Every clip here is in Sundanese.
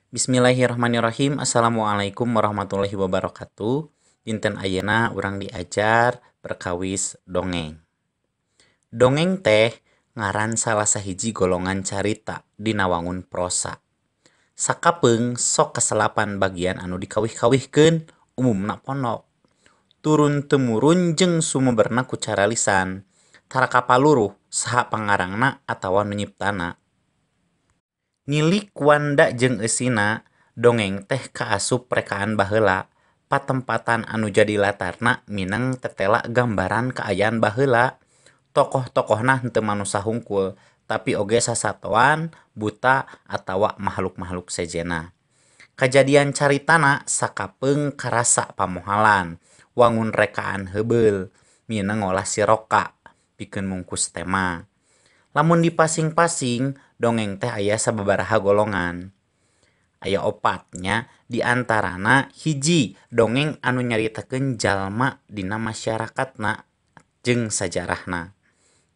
Bismillahirrahmanirrahim. Assalamualaikum warahmatullahi wabarakatuh. Dinten ayeuna urang diajar perkawis dongeng. Dongeng teh ngaran salah sahiji golongan carita dina wangun prosa. Sakapeung sok kaselapan bagian anu dikawih-kawihkeun umumna pondok. Turun temurun jeung sumeberna ku cara lisan. Tara kapaluruh saha pangarangna atawa nu nyiptana. Ngilik wanda jeung eusina, dongeng teh kaasup rekaan baheula. Patempatan anu jadi latarna mineng tetela gambaran kaayaan baheula. Tokoh-tokohna henteu manusa hungkul, tapi oge sasatoan, buta, atawa makhluk-makhluk sejenna. Kajadian caritana sakapeung karasa pamohalan, wangun rekaan heubeul, mineng ngolah siroka pikeun mungkus tema. Lamun dipasing-pasing, dongeng teh aya sababaraha golongan. Aya opatnya, diantarana hiji dongeng anu nyaritakeun jalma dina masyarakatna jeung sajarahna.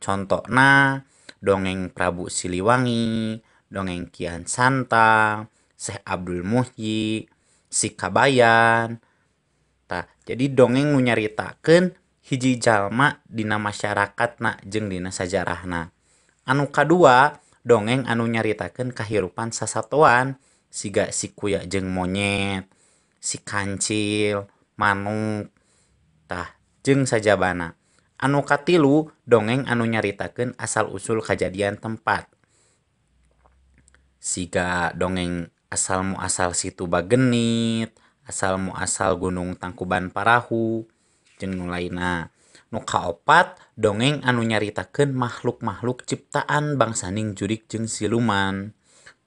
Contona dongeng Prabu Siliwangi, dongeng Kian Santang, Syekh Abdul Muhyi, Si Kabayan. Tah, jadi dongeng nu nyaritakeun hiji jalma dina masyarakatna jeung dina sajarahna. Anu kadua, dongeng anu nyaritakeun kahirupan sasatoan siga si kuya jeung monyet, si kancil, manuk, tah jeung sajabana. Anu katilu, dongeng anu nyaritakeun asal usul kajadian tempat. Siga dongeng asal muasal Situ Bagenit, asal muasal Gunung Tangkuban Parahu, jeung nu lainna. Nu kaopat, dongeng anu nyaritakeun makhluk-makhluk ciptaan bangsaning jurik jeung siluman.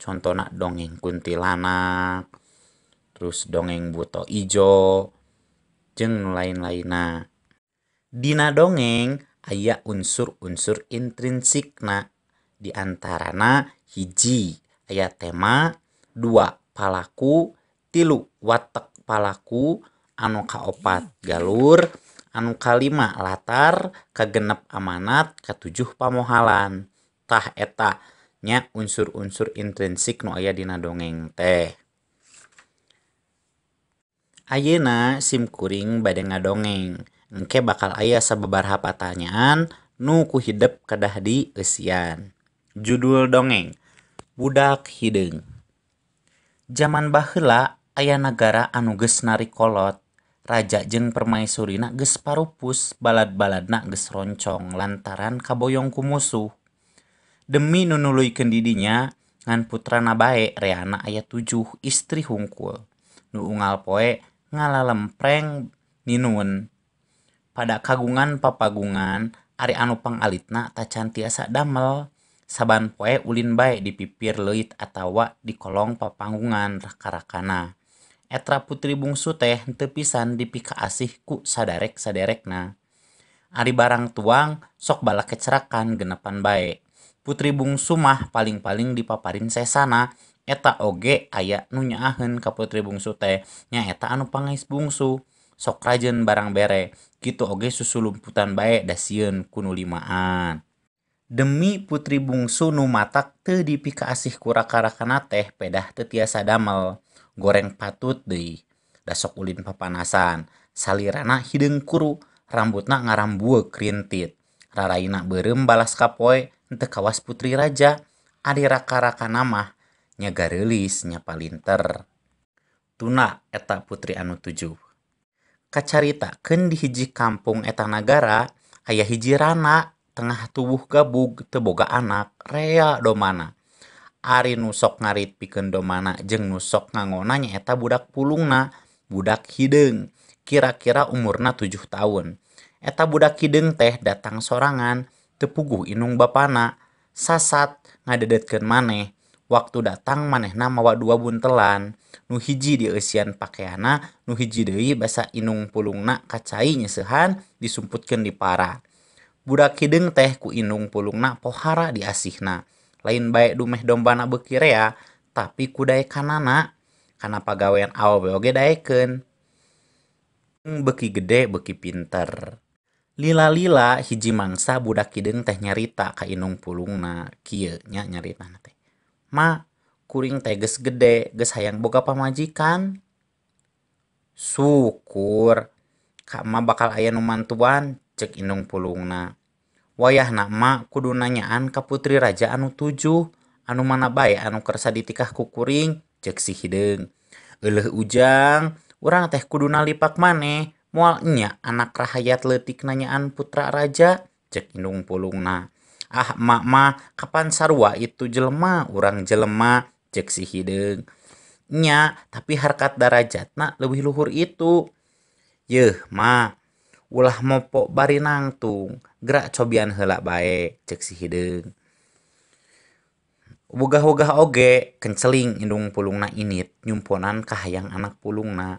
Contona dongeng kuntilanak, terus dongeng buto ijo, jeung nu lain-lainna. Dina dongeng aya unsur-unsur intrinsikna, di antarana hiji aya tema, dua palaku, tilu watek palaku, anu kaopat galur, anu kalima latar, kagenep amanat, katujuh pamohalan. Tah eta nya unsur-unsur intrinsik nu aya dina dongeng teh. Ayeuna sim kuring bade ngadongeng. Engke bakal aya sababaraha patanyaan nu ku hidep kedah dieusian. Judul dongeng Budak Hideung. Jaman baheula aya nagara anu geus narikolot. Raja jeung permaisurina geus parupus, balad-baladna geus roncong lantaran kaboyong ku musuh. Demi nu nuluykeun didinya, ngan putrana bae reana aya 7 istri hungkul. Nu unggal poe ngalalempreng ninun. Pada kagungan papagungan, ari anu pangalitna tacan tiasa damel. Saban poe ulin bae di pipir leuit atawa di kolong papanggungan raka-rakana. Etra putri bungsu teh henteu pisan dipikaasih ku sadarek-saderekna. Ari barang tuang sok balak kecerakan genepan bae. Putri bungsu mah paling-paling dipaparin sesana, eta oge aya nu nyaaheun ka putri bungsu teh, nyaeta anu pangais bungsu. Sok rajeun barang bere, kitu oge susulumputan bae da sieun ku nu limaan. Demi putri bungsu nu matak teu dipikaasih ku raka-rakana teh pedah teu tiasa damel. Goreng patut deui, da sok ulin papanasan. Salirana hideung kuru, rambutna ngarambueuk rintit. Raraina beureum balas kapoe, henteu kawas putri raja. Ari raka-rakana mah nya gareulis nya palinter. Tuna eta putri anu 7. Kacaritakeun di hiji kampung eta nagara, aya hiji rana tengah tubuh gabug teu boga anak, rea domana. Ari nu sok ngarit pikeun domana jeung nu sok ngangona nyaeta budak pulungna, budak hideung, kira-kira umurna 7 tahun. Eta budak hideung teh datang sorangan, teu puguh inung bapana, sasat ngadedetkeun maneh. Waktu datang manehna mawa 2 buntelan, nu hiji dieusian pakeana, nu hiji deui basa inung pulungna kacai nyeseuhan disumputkeun di para. Budak hideung teh ku inung pulungna pohara diasihna. Lain bae dumeh dombana beuki rea, tapi ku daekanana, kana pagawean awewe oge daekeun. Beuki gede beuki pinter. Lila-lila hiji mangsa budak hideung teh nyarita ka inung pulungna, kieu nya nyaritana teh. Ma, Kuring teh geus gede, geus hayang boga pamajikan. Syukur ka emak bakal aya nu mantuan, cek indung pulungna. Wayahna emak kudu nanyaan ka putri raja anu 7, anu mana bae anu kersa ditikah ku kuring, cek si hideung. Euleuh ujang, urang teh kudu nalipak maneh, moal enya anak rahayat leutik nanyaan putra raja, cek indung pulungna. Ah emak mah kapan sarua itu jelema, urang jelema, cek si hideung. Nya, tapi harkat darajatna leuwih luhur itu. Yeuh mah, ulah mopo bari nangtung, gerak cobian heula bae, cek si hideung. Wegah-wegah oge kenceling indung pulungna init nyumponan kahayang anak pulungna.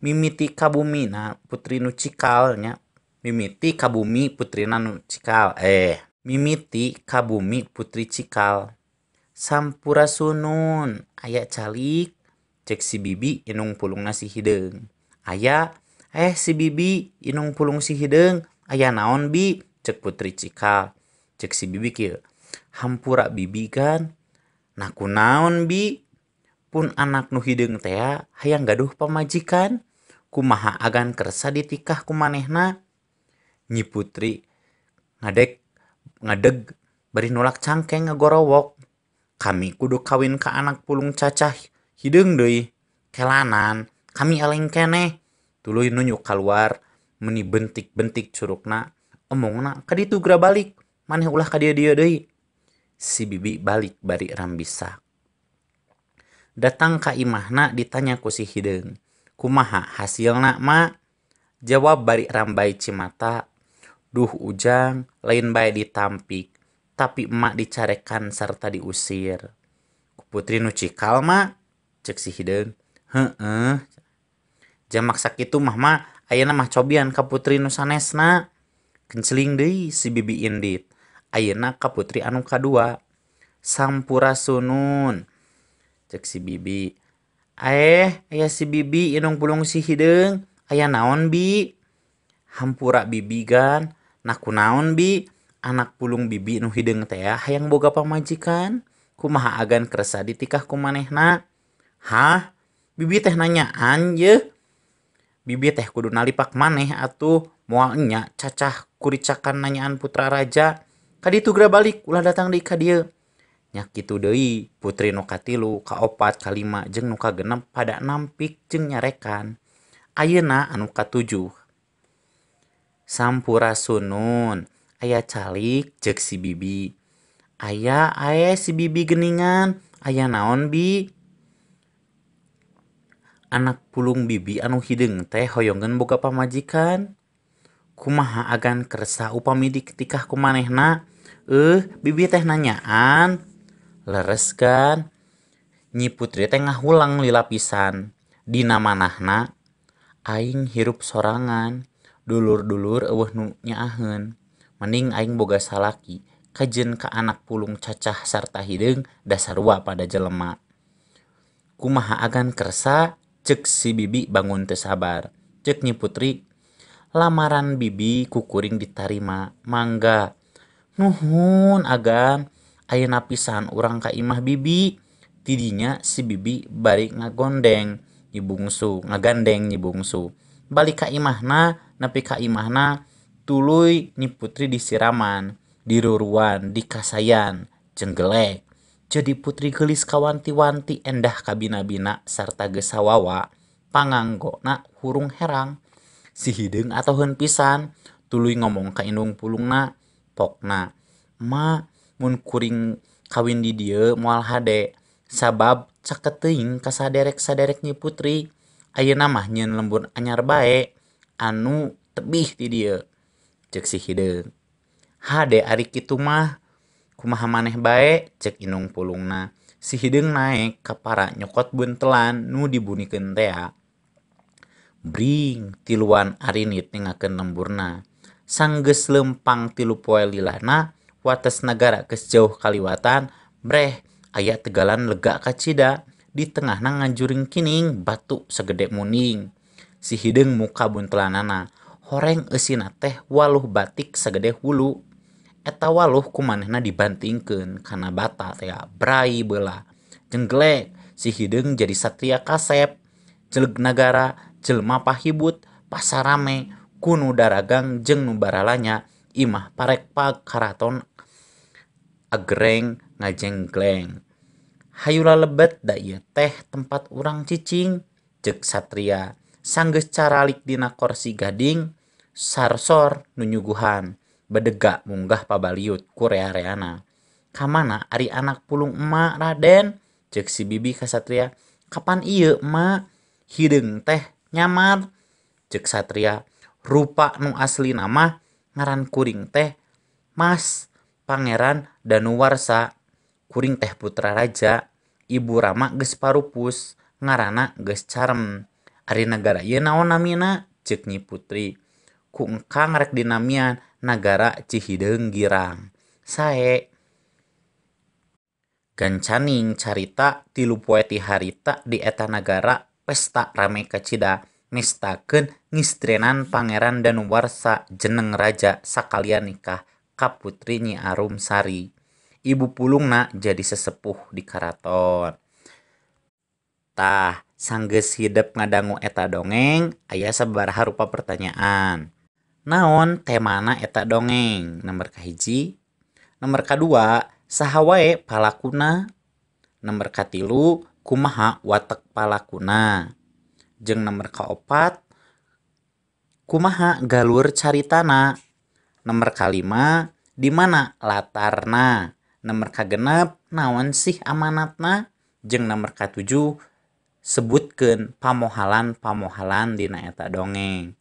Mimiti ka bumina putri nu cikal nya, mimiti ka bumi putrina nu cikal, mimiti ka bumi putri cikal. Sampurasunun aya calik, cek si bibi indung pulungna si hideung. Aya, si bibi indung pulung si hideung, aya naon bi, cek putri cikal. Cek si bibi kieu, hampura bibi kan. Nah kunaon bi, pun anak nu hideung tea hayang gaduh pamajikan, kumaha agan kersa ditikah ku manehna. Nyi Putri ngadeg bari nulak cangkeng ngagorowok. Kami kudu kawin ka anak pulung cacah hideung deui, kelanan kami eleng keneh. Tuluy nunjuk kaluar meni bentik-bentik curugna, omongna kaditu geura balik, maneh ulah ka dieu-dieu deui. Si bibi balik bari rambisa. Datang ka imahna ditanya ku si hideung, kumaha hasilna ma? Jawab bari rambai cimata, duh ujang lain bae ditampik, tapi emak dicarekan sarta diusir. Ku putri nu cikal ma? Cek si hideung, heeh. Jamak sakitu mah ma, ayeuna mah cobian ka putri nu sanesna. Kenceling deui si bibi indit. Ayeuna ka putri anu kadua. Sampurasunun, cek si bibi. Aya si bibi indung pulung si hideung, aya naon bi? Hampura bibi gan. Nah kunaon bi? Anak pulung bibi nu hideung teh hayang boga pamajikan, kumaha agan kersa ditikah ku manehna? Hah? Bibi teh nanyaan yeuh. Bibi teh kudu nalipak maneh atuh, moal enya cacah kuricakan nanyaan putra raja. Kaditu geura balik, ulah datang deui ka dieu. Nya kitu deui putri nu katilu, kaopat, kalima jeung nu kagenep pada nampik jeung nyarekan. Ayeuna anu katujuh. Sampurasunun, aya calik, cek si bibi. Aya ae si bibi geningan, aya naon bi? Anak pulung bibi anu hideung teh hoyongeun boga pamajikan. Kumaha agan kersa upami ditikah ku manehna? Bibi teh nanyaan. Leres kan? Nyi Putri teh ngahulang lila pisan. Dina manahna aing hirup sorangan, dulur-dulur eueuh nu nyaaheun. Mending aing boga salaki, kajeun ka anak pulung cacah sarta hideung dasarua pada jelema. Kumaha agan kersa? Cek si bibi bangun teu sabar. Cek Nyi Putri, lamaran bibi kukuring ditarima, mangga. Nuhun agan, ayeuna pisan urang ka imah bibi. Tidinya si bibi bari ngagondeng Nyi Bungsu, ngagandeng Nyi Bungsu. Balik ka imahna, nepi ka imahna, tuluy Nyi Putri disiraman, diruruan, dikasayan, jeung gelek. Jadi putri geulis kawanti-wanti endah kabina-bina sarta geus sawawa, panganggona hurung herang. Si hideung atoheun pisan, tuluy ngomong ka indung pulungna, pokna, ma mun kuring kawin di dieu moal hade, sabab caket teuing ka saderek-saderek Nyi Putri. Ayeuna mah nyieun lembur anyar bae anu tebih di dieu. Cek si hideung, hade ari kitu mah kumaha maneh bae, cek indung pulungna. Si hideung naek ka para nyokot buntelan nu dibunikeun tea. Bring tiluan arinit ningakeun lemburna. Sanggeus lempang 3 poe lilana, wates nagara geus jauh kaliwatan, breh aya tegalan lega kacida, di tengahna ngajuring kining batu segede muning. Si hideung muka buntelanana, horeng eusina teh waluh batik segede hulu. Eta waluh ku manehna dibantingkeun kana bata tea, brai beula. jengglek si hideung jadi satria kasep jeleg nagara jelema pahibut pasar rame ku nu daragang jeung nu baralanya imah parekpag karaton agereng ngajenggleng. Hayu lalebet da ieu teh tempat urang cicing ceuk satria sanggeus caralik dina korsi gading sarsor nu nyuguhan bedega munggah pabaliut ku rea-reana. Kamana ari anak pulung emak Raden ceuk si bibi ka satria. Kapan ieu emak hideung teh nyamar ceuk satria. Rupa nu aslina mah ngaran kuring teh Mas Pangeran Danuwarsa, kuring teh putra raja, ibu rama geus parupus ngaranna geus carem. Ari nagara ieu naon namina ceuk Nyi Putri. Ku engkang rek dinamian nagara Cihideung Girang. Sae. Gancaning carita 3 poe ti harita di eta nagara pesta rame kacida nestakeun ngistrenan Pangeran Danuwarsa jeneng raja sakalian nikah ka putri Nyi Arum Sari. Ibu pulungna jadi sesepuh di karaton. Tah, sanggeus hidep ngadangu eta dongeng, aya sababaraha rupa pertanyaan. Naon temana eta dongeng? Nomor kahiji. Nomor kadua, saha wae palakuna? Nomor katilu, kumaha watek palakuna? Jeung nomor kaopat, kumaha galur caritana? Nomor kalima, di mana latarna? Nomor kagenep, naon sih amanatna? Jeung nomor katujuh, sebutkeun pamohalan-pamohalan dina eta dongeng.